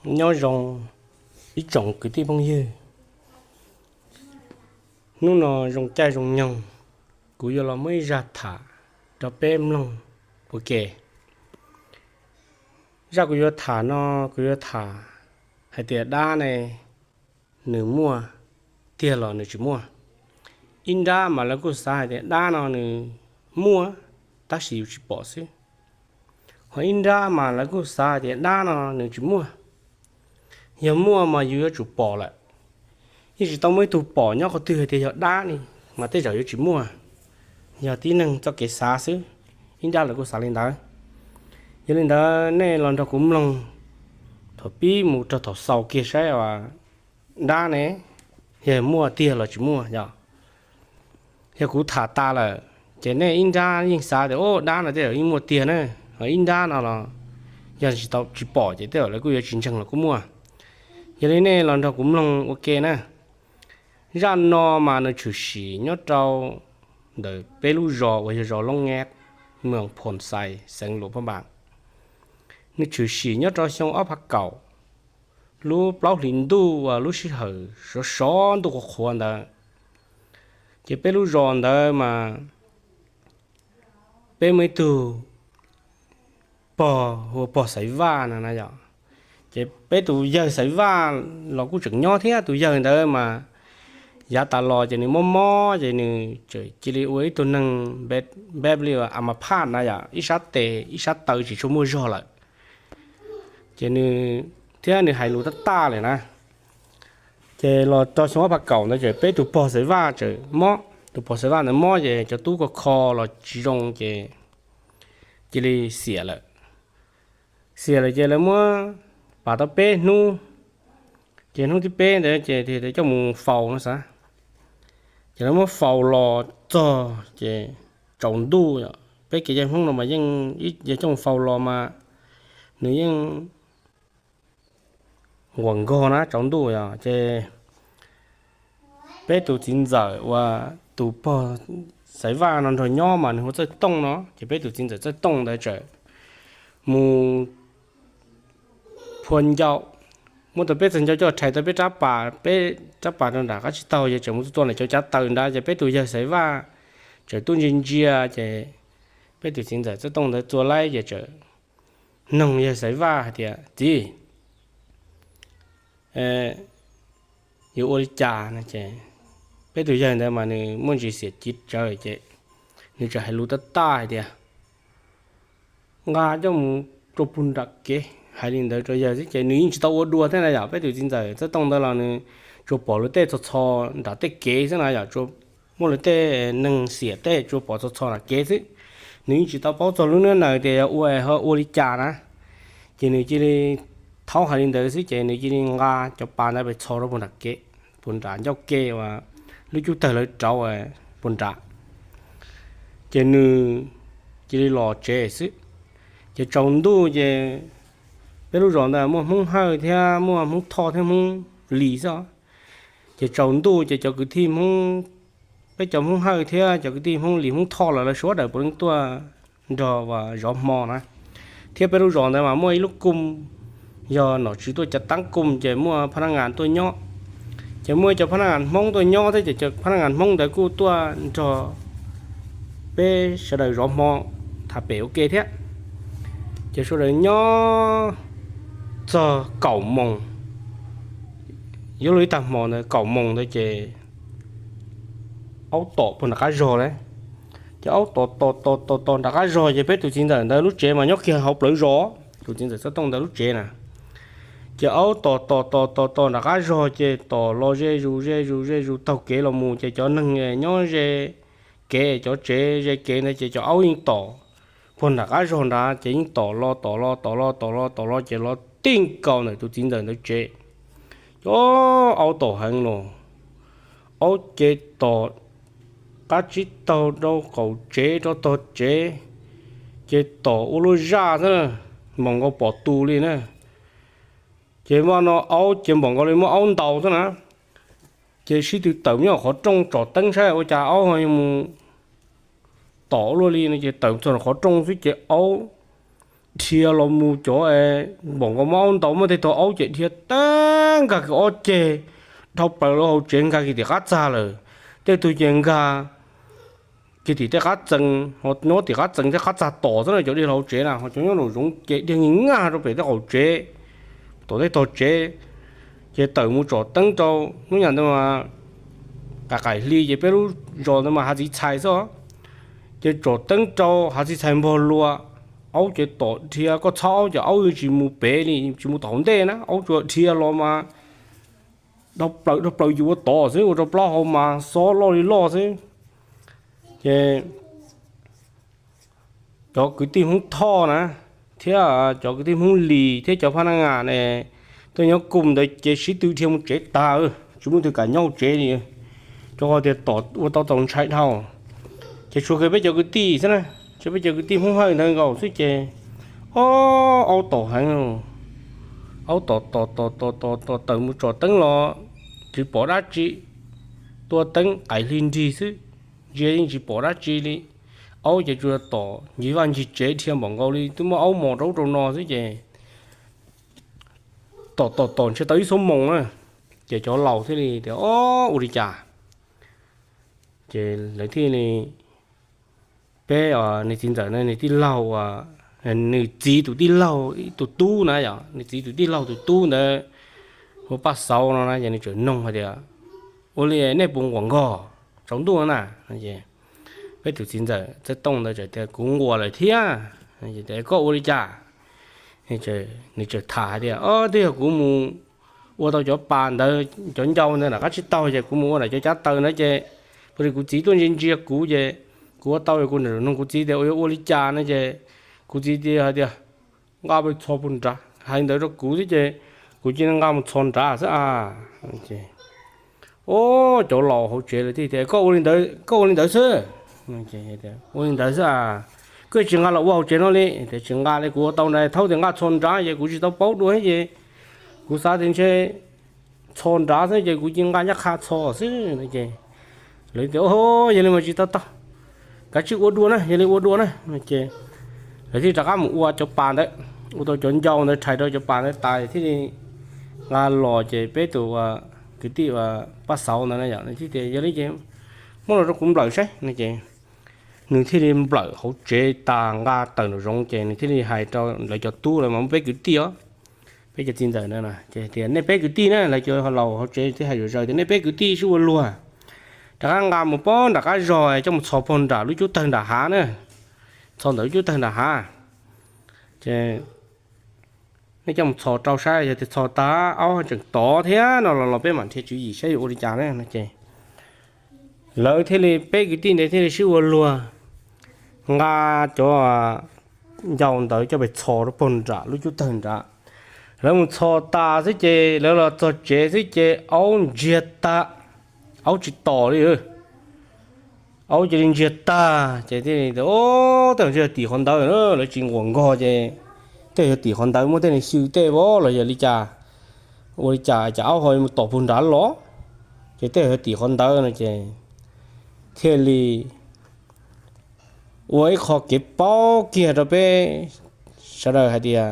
Nyob zoo ib tsoom kwv tij phooj ywg, hnub no zoo caij zoo nyoog, kuv yuav los muab ib zaj tham rau peb mloog ua ke. Zaj kuv yuav tham no, kuv yuav tham hais tias dab ne, nws muaj tiag los nws tsis muaj? Ib nrab mas lawv kuj xav hais tias dab no nws muaj, tab sis yus tsis pom xwb. Ho ib nrab mas lawv kuj xav hais tias dab no nws tsis muaj, yog muaj mas yus yuav tsum pom lawm. Yeej tsis tau muaj ib tug pom nyob qhov twg hais tias yog dab li, mas tej zaum yuav tsis muaj, yog tib neeg txoj kev xav xwb. Ib nrab lawv kuj xav li ntawd. Yog li ntawd nej los nrog kuv mloog thaum pib mus rau thaum xaus kiag saib dab ne, yog muaj tiag los tsis muaj yog. Yog kuv tham tas lawm ces nej ib nrab yeej xav tias o, dab no tej zaum yeej muaj tiag na, ho ib nrab no los yog tsis tau, tsis pom ces tej zaum lawv kuj yuav tsis ntseeg los kuj muaj. Yog li nej los nrog kuv mloog ua ke na. Zaj no mas nws tshwm sim nyob rau ntawm peb lub zos uas yog zos Loob Nyab, moos Phoo Xais, xeev Luam Phaj Npas. Nws tshwm sim nyob rau xyoo ob phav kaum, lub plaub hlis ntuj uas lub sij hawm sov sov ntuj qhuav qhuav ntawd. Ces peb lub zos ntawd mas peb muaj ib tug pog hu ua pog Xaiv Vaj no na yom. Ces peb tus yawg Xaiv Vaj los kuj tseem nyob thiab, tus yawg ntawd mas yav tas los ces nws mob mob ces nws txawm cia li ua ib tug neeg npeb li a ma phaj na yom, ib sab tes ib sab taw tsis tshua muaj zog lawm. Ces nws, thiab nws hais lus tab taj lawm na. Ces los rau xyoo ob phav kaum ntawd ces peb tus pog Xaiv Vaj txawm mob, tus pog Xaiv Vaj ntawd mob ces cov tub kho kho los tsis zoo ces cia li xiam lawm. Xiam lawm ces lawv muab pam tau peb hnub, ces hnub thib peb ntawd ces coj mus faus no xav. Ces lawv muab faus los txog ces tsaus ntuj, peb kev cai Hmoob no mas yeej yog coj mus faus los mas nws yeej nquam nkog na, tsaus ntuj yom. Ces peb tus txiv ntxawm uas tus pog Xaiv Vaj no nrog nyob mas nws hu ua Txawj Tooj no, ces peb tus txiv ntxawm Txawj Tooj ntawd txawm mus phua ncau, muab tau peb txoj ncau coj rhais tau peb rab pas, peb rab pas rau nram qab tsib taug, ces tseem mus tua ntawm cov cav taws nrad, ces peb tus yawg Xaiv Vaj tseem tuaj ntsia ntsia, ces peb tus txiv ntxawm Txawj Tooj ntawd txua laib ces txawm noog yawg Xaiv Vaj hais tias, Txiv, yuav ua li cas no? Ces peb tus yawg ntawd mas nws muaj ntsis xiam civ tsawv ces nws txawm hais lus tab taj hais tias, Nqa coj mus rau puag nram kev. Hais li ntawd rau yawg xwb ces nws yeej tsis tau ua dua thiab na yom. Peb tus txiv ntxawm Txawj Tooj ntawd los nws tsuas pom luag tej txho txho nram tej kev xwb na yom, muaj luag tej neeg xiam tej tsuas pom txho txho nram kev xwb. Nws yeej tsis tau paub txog lub neej nees tias yog ua ho ua li cas na. Ces nws cia li thaub hais li ntawd xwb ces nws cia li nqa cov pas ntawd pes txho rau puag nram kev, puag nram ncauj ke uas lub cub tawg lawv rauv puag nram, ces nws cia li los tsev xwb. Ces tsaus ntuj ces peb lub zos ntawd muaj Hmoob Hawj thiab muaj Hmoob Thoj thiab Hmoob Lis xwb. Ces tsaus ntuj ces cov kwv tij Hmoob, peb cov Hmoob Hawj thiab cov kwv tij Hmoob Lis Hmoob Thoj los lawv sawv daws puav leej tuaj nrog zov hmo na. Thiab peb lub zos ntawd mas muaj ib lub kooj, yog nom tswv tuaj cav taab kooj ces muaj phab nab ngas tuaj nyob. Ces muaj cov phab nab ngas Hmoob tuaj nyob thiab ces cov phab nab ngas Hmoob ntawd kuj tuaj nrog peb sawv daws zov hmo, tham pem ua ke thiab. Ces sawv daws nyob txog kaum moos, yuav luag ib tag hmo ntawd kaum moos ntawd ces aub tom puag nram qab zog lawm. Ces aub tom tom tom tom tom nram qab zog ces peb tus txiv ntxawm ntawd lub tsev mas nyob kiag hauv plawv zos, tus txiv ntxawm Txawj Tooj ntawd lub tsev na. Ces aub tom tom tom tom tom nram qab zog ces tom los ze zus ze zus ze zus taug kev los mus ces cov neeg nyob ze kev, cov tsev ze kev ntawd ces cov aub yeej tom puag nram qab zog nrad ces yeej tom los tom los tom los tom los tom los ces los tij nkaus ntawm tus txiv ntxawm ntawd tsev. Cov aub tom heev los, aub ces tom qab tsib taug rau qaum tsev rau tog tsev, ces tom ua luaj zaj xwb, npaum nkaus pom tus li na. Ces mas no aub ces npaum nkaus li muab aub ntaus xwb na. Ces sib tw tawm nyob qhov rooj tsom teeb saib ua cas aub ho yuav mus tom ua luaj li no ces tawm txog qhov rooj xwb ces aub dhia los mus cov npom nkaus muab aub ntaus muab tej tug aub ces dhia tag nkag kiag ob ceg dhau plaws lawm hauv tsev nkag kiag tim qab txag lawm. Tej tug ces nkag kiag tim tej qab txee, ho nyob tim qab txee thiab qab txag tom xwb na, cov dhia los hauv tsev na, ho cov nyob nraum zoov ces dhia nkig nkag rau pem tej qaum tsev, tom tej tog tsev. Ces tawm mus tsom teeb rau hnub nyoog ntawd mas qaim qaim hli ces peb lub zos ntawd mas hav txiv txhais xwb, ces tsom teeb rau hav txiv txhais npog lua, aub ces tom dhia, koj txhob aub ces aub tsis mus pem li, tsis mus tom hauv ntej na, aub tsuas dhia los mas dhau plaws dhau plaws yus ua tod xwb, ua rau plaub hau mas xob loj li loj xwb. Ces cov kwv tij Hmoob Thoj na, thiab cov kwv tij Hmoob Lis thiab cov phab naj ngas ne, tuaj nyob kuj ntawd ces sib tw dhia mus tsev tag, tsis muaj twg kam nyob hauv tsev li, rau qhov tias tom ua tau txaus ntshai dhau. Ces tshuav kiag peb cov kwv tij xwb na, tshuav peb cov kwv tij Hmoob Hawj ntawd nkaus xwb ces ob aub tom heev, aub tom tom tom tom tom tom tawm mus tsom teeb los tsis pom dab tsi, tua teeb qaim hli nrig xwb, ntsia yeej tsis pom dab tsi li. Aub ces tsuas tom ncig vaj ncig tsev dhia npaum nkaus li twb muaj aub mos rau ub rau no xwb ces tom tom tom ntshe tau ib xuab moos na, ces cov laus thiaj li tias, Ob, ua li cas? Ces lawv thiaj li, peb nws txiv ntxawm na, nws tij laug, nws txiv tus tij laug tus tub na yom, nws txiv tus tij laug tus tub ntawd hu Paj Xauv no na, ces nws txawm noog hais tias, Ua li nej puas nquam nkog tsaus ntuj na? Peb tus txiv ntxawm Txawj Tooj ntawd txawm tias, Kuv nquam lawm thiab. Koj ua li cas? Nws txawm tham hais tias, Twb yog kuv mus ua tau cov pas ntawd, cov ncau ntawd nram qab tsib taug ces kuv mus ua nram cov cav taws ntawd ces, pab li kuv txiv tuaj ntsia ntsia kuv ces kuv ua tau, kuv nug kuv txiv tias ua yuav ua li cas no ces kuv txiv tias hais tias, Nqa mus txhos puag nrad. Hais ntawd rau kuv xwb ces kuv cia li nqa mus txhos nrad xwb a. Ob, cov laus hauv tsev lawv thiaj tias, Koj ua li ntawd, koj ua li ntawd xwb. Ua li ntawd xwb a, koj tsis nqa los ua hauv tsev no li? Tias, Tsis nqa li, kuv ua tau ntawd, thaum twg nqa txhos nrad ces kuv tsis tau paub dua ces kuv xav tias ntshe txhos nrad xwb ces kuv cia li nqa ncaj qha txhos xwb no ces lawv tias, Yog li mas tsis tau tau, kav tsij ua dua na, yog li ua dua na no ces lawv thiaj rov qab mus ua cov pas ntawd, ua tau cov ncau ntawd rhais rau cov pas ntawd tas thiaj li nqa los ces peb tus kwv tij Paj Xauv ntawd na yom, nws thiaj tias, Yog li ces muab los rau kuv nplawm saib no ces nws thiaj li nplawm hauv tsev tas nqa tawm nraum zoov ces nws thiaj li hais rau lawv cov tub, lawv mas muaj peb kwv tij os, peb cov txiv ntxawm na, ces tias, Nej peb kwv tij na, lawv cov laus hauv tsev thiaj hais zom zaws tias, Nej peb kwv tij sib ua luag, rov qab nqa mus pab nram qab zog coj mus txhos puag nram lub cub tawg nram hav na, txhos ntawm lub cub tawg nram hav. Ces nej coj mus txhos rau saib, yog tias txhos tas aub tseem tod thiab no los los peb mam nrhiav tswv yim saib yuav ua li cas na no ces lawv thiaj li, peb kwv tij ntawd thiaj li sib ua luag nqa cov ncau ntawd coj pes txhos rau puag nram lub cub tawg nrad. Lawv mus txhos tas xwb ces lawv los txog tsev xwb ces aub ntsiag tag, aub tsis tom li. Aub cia li ntsiag tag ces thiaj li tias, Ob, tej zaum ntshe yog tim qhov ntawd, lawv tsis nquam nkog ces tej zaum yog tim qhov ntawd muaj tej neeg xyw tej vov los yog li cas, ua li cas cas aub ho mus tom puag nrad los, ces tej zaum yog tim qhov ntawd no ces thiaj li ua ib qho kev paub kiag rau peb sawv daws hais tias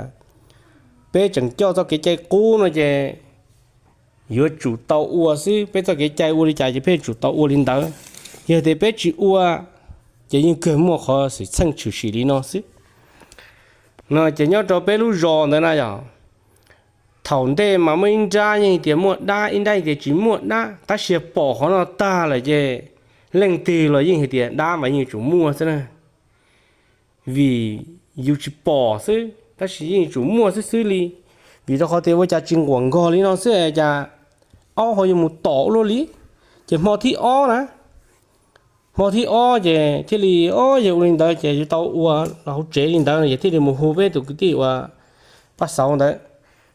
peb tseem coj txoj kev cai qub no ces yuav tsum tau ua xwb, peb txoj kev cai ua li cas ces peb yuav tsum tau ua li ntawd. Yog tias peb tsis ua ces yeej kawg muaj qhov xwm txheej tshwm sim li no xwb no ces nyob rau peb lub zos ntawd na yom, thaum ntej mas muaj ib nrab yeej tias muaj dab, ib nrab yeej tias tsis muaj dab, tab sis pom qhov no tag lawm ces leej twg los yeej hais tias dab mas yeej yuav tsum muaj xwb na, vim yus tsis pom xwb tab sis yeej yuav tsum muaj xwb xwb li, vim rau qhov tias ua cas tsis nquam nkog li no xwb es cas aub ho yuav mus tom ua luaj li. Ces hmo thib ob na, hmo thib ob ces thiaj li, Ob, yog ua li ntawd ces yuav tau ua hauv tsev li ntawd no ces thiaj li mus hu peb tus kwv tij uas Paj Xauv ntawd,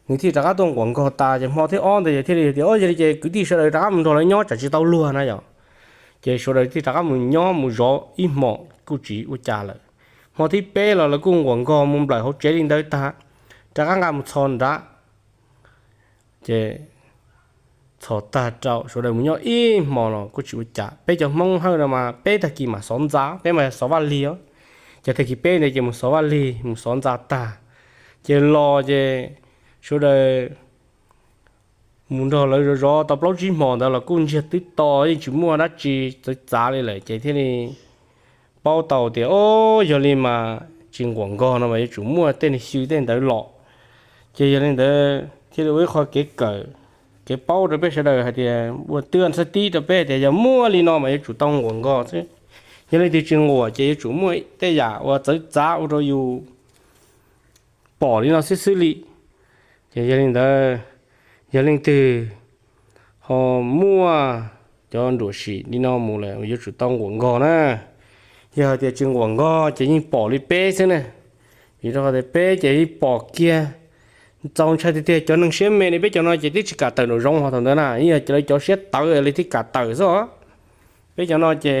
nws thiaj rov qab tuaj nquam nkog tas ces hmo thib ob ntawd ces thiaj li tias, Ob, yog li ces kwv tij sawv daws rov qab mus nrog lawv nyob tsam tsis tau luag na yom. Ces sawv daws thiaj rov qab mus nyob mus zov ib hmos kuj tsis ua cas lawm. Hmo thib peb los lawv kuj nquam nkog mus nplawm hauv tsev li ntawd tag, rov qab nqa mus txhos nrad. Ces txhos tag rau sawv daws mus nyob ib hmos los kuj tsis ua cas. Peb cov Hmoob Hawj no mas peb tag kis mam xov ntxa, peb mas xov vaj lig os. Ces tag kis peb ntawd ces mus xov vaj lig mus xov ntxa tag, Ces los ces sawv daws mus nrog lawv zov zov tau plaub tsib hmo ntawd los kuj ntsiag twb to, yeej tsis muaj dab tsi txawv txav li lawm, ces thiaj li paub tau tias, o, yog li mas tsis nquam nkog no mas yuav tsum muaj tej neeg xyw tej ntawd los. Ces yog li ntawd thiaj li ua ib qho kev kawm, kev paub rau peb sawv daws hais tias ua twj txhab tib rau peb tias yog muaj li no mas yuav tsum tau nquam nkog xwb. Yog leej twg tsis nquam ces yuav tsum muaj tej yam uas txawv txav ua rau yus pom li no xwb xwb li. Ces yog li ntawd, yog leej twg ho muaj cov nruam sim li no mus lawm yuav tsum tau nquam nkog na. Yog hais tias tsis nquam nkog ces yeej pom li peb xwb na. Vim rau qhov tias peb ces yeej pom kiag, txaus ntshai tiag tiag. Cov neeg siab me li peb cov no ces twb tsis kam tawm nraum zoov ho thaum ntawd na, yog lawv cov siab tawv li thiaj kam tawm xwb os. Peb cov no ces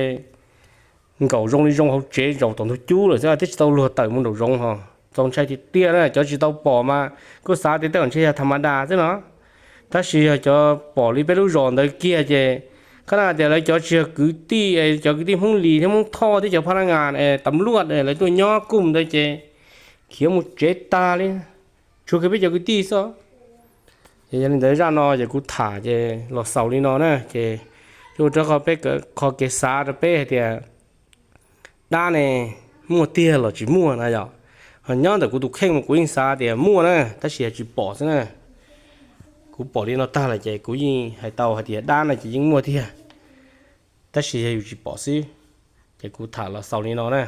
nkaum zoo li zoo hauv tsev zaum tom ntug cub lawm xwb, twb tsis tau luag tawm mus nraum zoov ho. Txaus ntshai tiag tiag na, cov tsis tau pom mas kuj xav tias tej zaum ntshe yog tha ma da xwb no. Tab sis yog cov pom li peb lub zos ntawd kiag ces, qhov no tias lawv cov tsis yog kwv tij, cov kwv tij Hmoob Lis thiab Hmoob Thoj thiab cov phab naj ngas tam luaj lawv tuaj nyob kuj ntawd ces khiav mus tsev tag li, tshuav kiag peb cov kwv tij xwb. Ces yog li ntawd zaj no ces kuv tham ces los xaus li no na, ces ua rau qhov peb, qhov kev xav rau peb hais tias dab ne muaj tiag los tsis muaj na yom. Ho nyob ntawm kuv tus kheej mas kuv yeej xav tias muaj na, tab sis yog tsis pom xwb na. Kuv pom li no tag lawm ces kuv yeej hais tau hais tias dab no ces yeej muaj tiag, tab sis yog yus tsis pom xwb. Ces kuv tham los xaus li no na.